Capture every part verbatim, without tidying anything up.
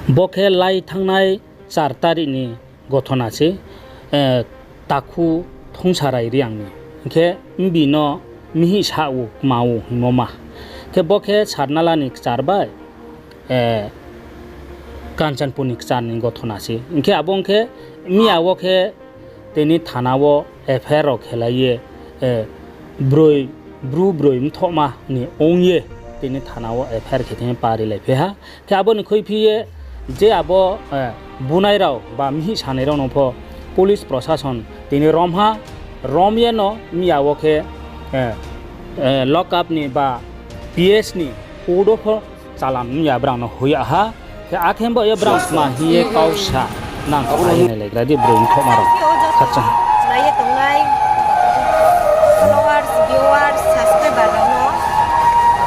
Bo khe lai thanngnai char tarik ni gothona se, takhu Thungsarai Reang ni. Hing khe mbi no mihih sa ou, kma ou hingmo ma. Khe bo khe Sarnala ni kchar bai, Kanchanpur ni kchar ni gothona se. Hing khe abo ong khe miya wo khe tini thana wo F I R rao khelai ye, broi, bru broi mthohma ni ong ye tini thana wo F I R khe tini parilaiphi ha. Khe abo ni khuiphi ye je abo bunai rao ba mihih sanai rao no pho police prosason tini rom ha, rom ye no miya wo khe lock up ni ba P S ni court wo pho chalam miya brao no hoih yag ha. Khe akhe bo ye brao kma hing ye kau sa nang kha ye nailaigra di broi mthohma rao. Khakchang. Nai ye tongnai followers, viewers, subscriber rao no,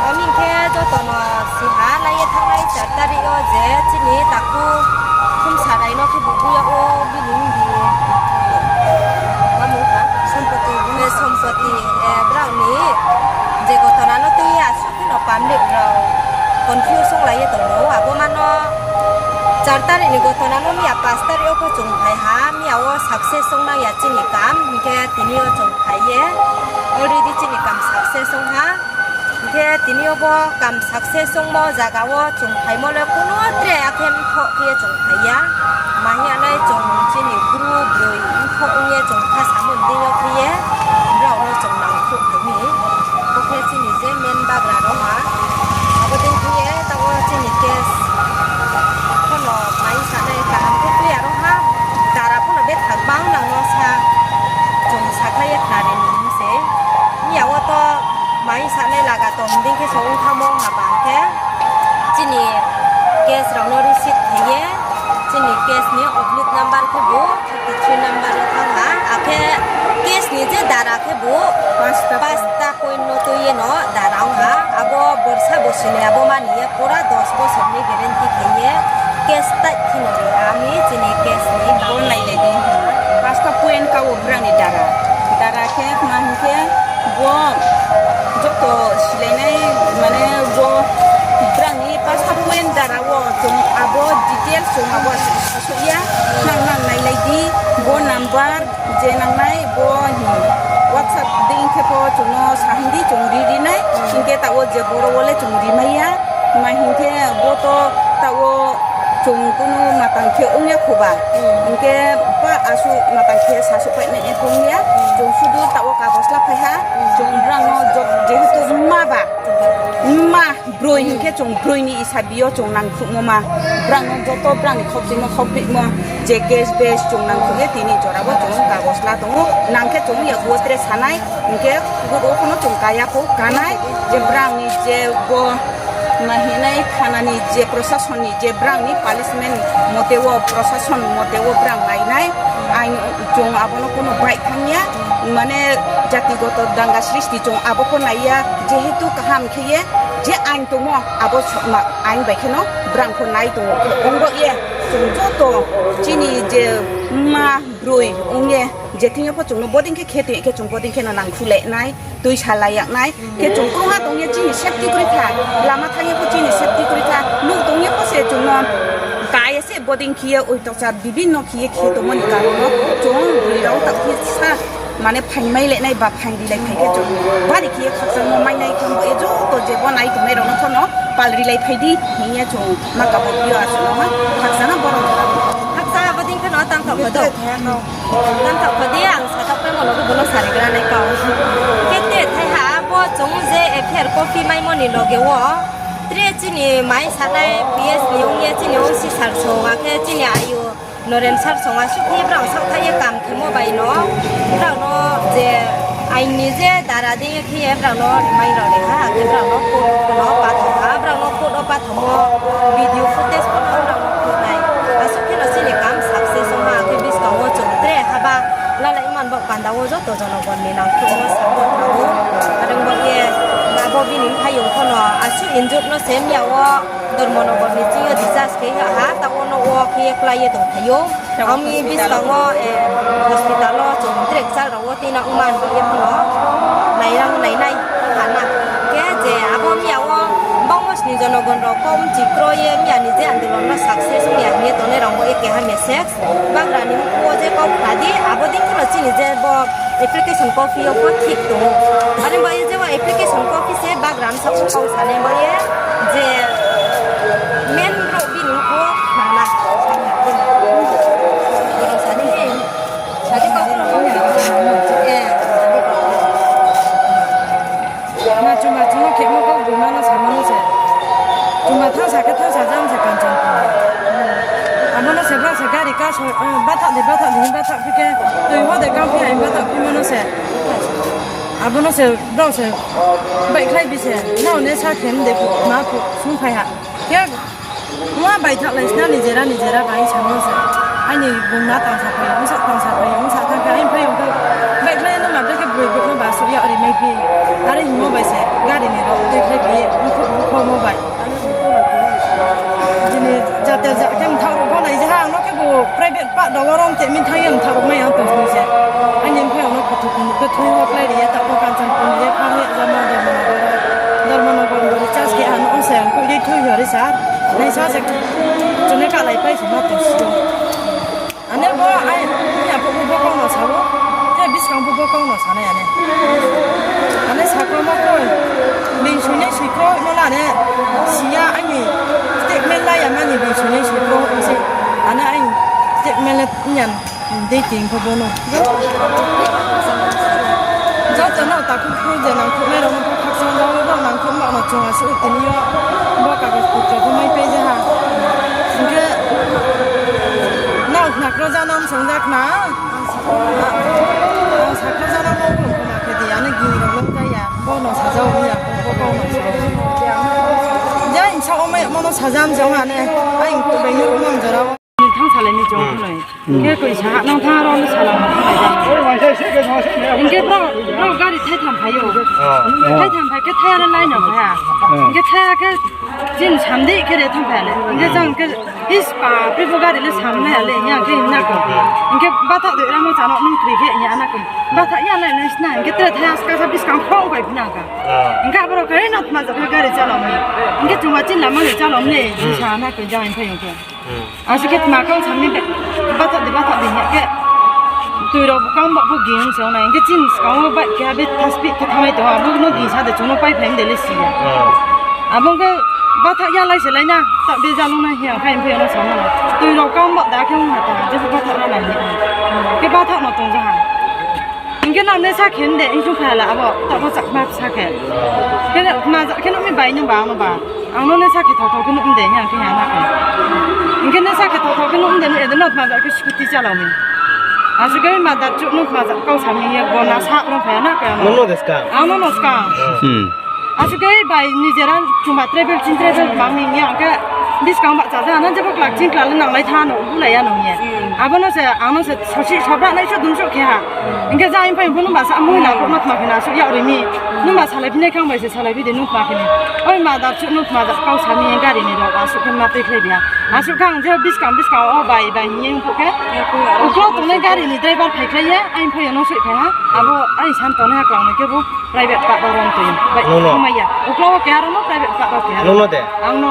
abo ni khe joto no si ha, lai ye thanngnai char tarik yo je chini takhu Thungsarai no khe bubu yag ou, bini mbi, Sompoti, brao ni je gothona no tui ye asuh khe no public rao confuse onglai ye tong ou. Abo ma no char tarik ni gothona no miya pas tarik yo pho chung phai ha, miya wo success ong nang ya chini kam, hing khe tini yo chung phai ye already chini kam success ong ha. Hing khe tini yo bo kam success ongmo zaga wo chung phaimo le kuno tre akhe mthoh khe ye chung phai ya. Ma hing ya nai chung chini bru broi mthoh ong ye chung kha samo deing yo khe ye brao no chung nangkhruh phai mi. Bo khe chini je main bagra rao ha. Abo dei khe ye taoh wo chini case pho no mai sanai kaham khe tui ya rao ha. Dara pho no betha gbang nang no sa, chung sakhlai ye khnari ni hing se. Miya wo to mai sanai laga tong dei khe so ong thanngmo ha ba khe chini case rao no receive khe ye chini case ni oblique number khebu thirty three number wo thanng ha, akhe case ni je dara khebu pasta point no tui ye no dara ong ha, abo borsa bosi ni abo mani ye pura dos bosor ni guarantee khe ye case tight khe no ri ha mi chini case ni bo nailai di. Pasta point ka wo brang ni dara, dara khe kma hing khe bo joto silainai, mane bo brang ni pasta point dara wo chung abo details chung abo sasuh ya, nang nang nailai di, bo number je nangnai bo hing WhatsApp dei khe pho chung no sa hing di, chung ri ri nai, hing khe taoh wo je boro wo le chung ri mai ya, ma hing khe bo to taoh wo chung kunu matang khe ong ya kho ba, hing khe pa asuh matang khe sasuh pai nai pho ong ya, chung sudu taoh wo kagos la phai ha, chung brang no je, jehetu mma ba, mma broi hing khe chung broi ni isabi yo chung nangkhruhmo ma, brang no joto brang ni khokchimo khokbihmo, je case base chung nangkhruh ye tini jora wo chung kagos la tong ou, nang khe chung yakgu wo tre sa nai, hing khe court wo pho no chung ka ya pho ka nai, je brang ni je bo ma hing nai thana ni je prosason ni je brang ni punishment mote wo, prosason mote wo brang nai nai, ain chung abo no kunu baih thanng ya, mane jatigoto danga sristi chung abo pho nai ya, jehetu kaham khe ye je ain tongmo abo ain bai khe no brang pho nai tong ou khe ong baoh ye, chung joto chini je mma broi ong ye je thing yo pho chung no bodei khe khe tong khe chung bodei khe no nangkhruhlai nai, tuisalai yag nai, khe chung krungha tong ye chini safety kroi kha, lama thanng ye pho chini safety kroi kha, nouh tong ye pho se chung no ka ye se bodei khe ye oitochar bibin no khe ye khe tongmo ni karon no chung broi rao taoh khe sa mane phaingmai lai nai ba phaing rilai phai khe chung bari khe ye khakchangmo mai nai khe bo ye joto je bo nai tongnai rao no pho no pal rilai phai di hing ye chung ma kabo phi yo asuh no ha khakchang ha boro jora. Khakchang abo dei khe no tangthoh kho di. Tangthoh kho di, ang sathaoh paimo no bo no sarigra nai kau. Khe te thaiha bo chung je F I R copy maimo ni loge wo tre chini mai sanai P S ni ong ye chini O C sir song, akhe chini ayu Noren sir song asuh khe brao saohthaih ye kam khemo bai no, brao no je ain ni je dara dei ye khe ye brao no mai rao le ha, akhe brao no court wo pho no pathao ha, brao no court wo pathaomo video footage pho no brao no phnuh nai. Asuh khe no chini kam success ong ha, akhe buskang wo chung tre haba lalai man baoh panda wo joto jonogon ni nangkhruhmo support rao. Are ong baoh ye abo bini mphaiyong pho no asuh injured no se miya wo Dharmanagar ni ching yo discharge khe ha, taoh wo no wo khe ye klái ye tongphai ou. Abo ni buskang wo hospital wo chung tre kchal rao wo tuinang man ye pho no nairang nainai ha na. Khe je abo miya wo Sni jonogon rao kom chikro ye miya ni je andolon no success ong ya hing ye tongnai rao bo ye keha message. Bagra ni mkhu wo je kau khna di, abo dei khe no chini je bo application copy yo pho thik tong ou. Are ba ye je bo application copy se bagra ni saoh kau sanai ba ye je main brouh bini mkhu wo khna na. Sadi kau khna na. Eh. Na chuma chuma khemo kau buma no samo no se. Chuma thangsa khe thangsa jam se Kanchanpur. Amo no se bra se gari ka so, eh, batha di, batha di, batha phi khe, tui ho de kam phi hai batha phi mo no se. Abo no se, bra se, bai khlai bi se, nao ne sa khem de phu, ma phu, sung phai ha. Khe, Wa bai thaklai sna ni jera ni jera bai samo se. Aini bung na tangsa phai, bsa tangsa phai, bsa tang khe, aini phai ong khe, bai khlai no ma brekhe broi broi no ba suh ya ri mai phi. Are hingmo bai se, gari ni rao tui khlai phi, bukho bukho mo bai. Jini jate ja khe mthang rao pho nai je ha, ang no khe bo private pa da wo rom te min thang ye mthang rao mai ang tong se. Aini phai ang no kuthu kuthu khe thui ho klai ri ye, ta pho Kanchanpur ni je kha ye, jamo dormo na goro. Dormo na goro goro chas khe ano se, ang koi ri thui ho ri sa. Nai sa se, chune ka lai pai se ma tong si. Ane bo ai, ni aphuh bo kau no sa wo, te buskang bo kau no sa nai ane. Ane sa kro ma koi, bini sui nai sui kro mo la ne, si ya aini statement la ya mani bini sui nai sui kro se, ane aini statement le yan. Dei ting pho bono. Joto no takhu khu je nangkhruhnai rao no pho khakchang rao no nangkhruh ma no chung asuh tini yo bo kagos potro pho mai pai ja ha. Hing khe nao khna kro ja no msong ja khna. Ang sakro ja no bo khna khe di, ano gini rao no ja ya. Bo no sa ja o ya, bo kau no sa. Ja, hing sa o mai mo no sa ja msong ha ne. Ai hing khu bai ni rao no jora o. Ni thang salai ni chong khunoi. Hing khe koi sa ha nang thang aro ni sala ma thang lai ja. Hing khe bro, bro gari thai tham phai ou. Thai tham phai khe thai aro lai no phai ha. Hing khe thai khe chin sam di khe re tham phai le. Hing khe jang khe is pa pri bo gari le sam nai le hing khe hing na ko. Hing khe batha de ramo chano nung kri khe hing ya na ko. Batha ya lai nai sna hing khe tre thai aska sa buskang phong bai phina ka. Hing khe aboro khe no tma jat khe gari chalao ni. Hing khe chungwa chin lama ni chalao ni. Sa na ko jang phai hing khe. Asuh khe tma kau sami be, batha di, batha di hing khe. Tui rao bukang ba bo ging se ong nai. Hing khe chini skang wo bai khe ha be thaspih khe thanngmai tong ha. Abo no ging sa de chung no pai phai de le si ya. Abo khe batha ya lai se lai na. Ta be ja nung na hing khe hing phai no sa na. Tui rao kang ba da khe ong ha ta. Je batha ra nai hing khe. Khe batha no tong ja ha. Hing khe nang ne sa khe de, hing chung kha la abo, ta bo chakma sa khe. Khe ma ja khe nuh mi bai nung ba, ano ba. Ang no ne sa khe thao thao khe nuh de, hing khe ha na khe. Hing khe ne sa khe thao thao khe nuh de, nuh de, no ma ja khe scooty chalao mi. Asuh khe ma da chuh no ma ja kau sa mi ye, bo na sa rong khe na khe ano. Nono de ska? Ang nono ska. Asuh khe bai ni jera chuma travel, chin travel, bang ni ya khe. Buskang ba cha ja na, jebo klak chin klak le nang lai tha no, bu lai ya no ye. Abo no se, ang no se, sosi, sobra nai so dun so khe ha. Hing khe ja hing phai phone ba sa mui na ko no tma khe na so ya ri mi. Nung ba salai phi nai khang bai se salai phi de nung tma khe ni. Oi ma da chu nung tma da kau sa mi gari ni rao asuh khe ma tui khlai di ha. Asuh khe ang je buskang buskang o bai bai hing ye ong phuh khe. Uklau tongnai gari ni driver phai khlai ye, aini phai yo no soi phai ha. Abo aini sam tongnai ha klang ni khe bo private pa rao rom tui. Bai no, no. Thangmai ya. Uklau wo keha rao no private pa rao keha rao. Nono de? Ang no.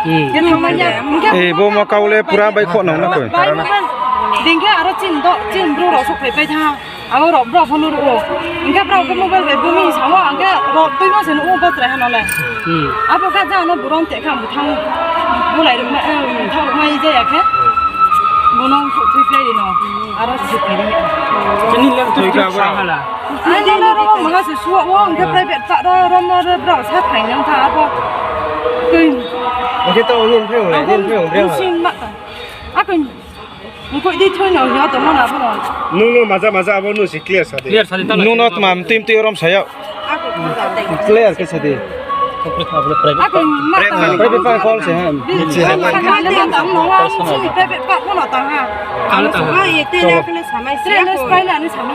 Khe thangmai ya. Hing khe Eh, bo ma kau le pura bai kho nang na koi. Bai no bai. Ding khe aro chin do, chin bru rao sok phai pai tha. Abo rao bro phone ru o. Hing khe bro khe mobile bai bumi sa o, ang khe rao tui no se nuh o bo trai ha no le. Abo khe ja no buron te kha buthang bulai rao ma, eh, thang rao ma i ja ya khe. Bono thui khlai ri no. Aro si khlai ri. Chini le thui kha bra hala. Ai, no, no, no, maha se suwa wo, hing khe private ta ro, ro, no, ro, bro, sa phai nang tha, abo. Tui. Hing khe to, nin phai ong le, nin phai ong bre. Sin ma ta. Ako. Nung koi di thui no, yo to mo na bo no. Nung no maja, maja abo nung si clear sa di. Clear sa di ta na. Nung no tma mtui mtui rom sa yag. Clear khe sa di. Ako ma ta. Private pa call se ha. Private pa call se ha.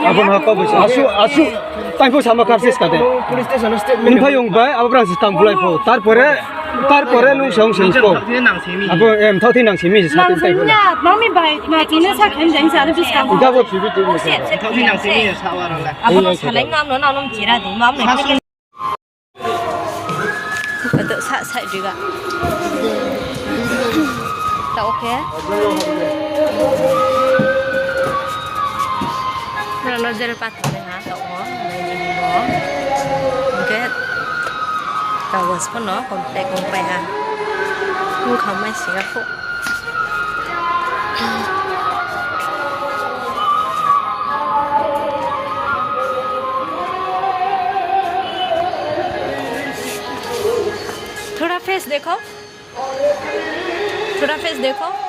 Abo no ha ko bo se. Asu, asu. Tang pho sama kar sis kade. Police station statement. Nung phai ong bai, abo brang se tang bulai pho. Tarpore, tarpore nung se ong se ko. Abo em thao thi nang simi se sa tang pho. Mami bai, ma chune sa khen jeng sa ni buskang. Abo salai ngam no, na nom chira di, mam no. Ado sa side riga. Taoh khe. Nrao no jel pathar nai ha, taoh wo, nai di bo. Hing khe, taoh wo sbo no complete ong pai ha. Bkha mai sing ya phuh. थोड़ा फेस देखो, थोड़ा फेस देखो।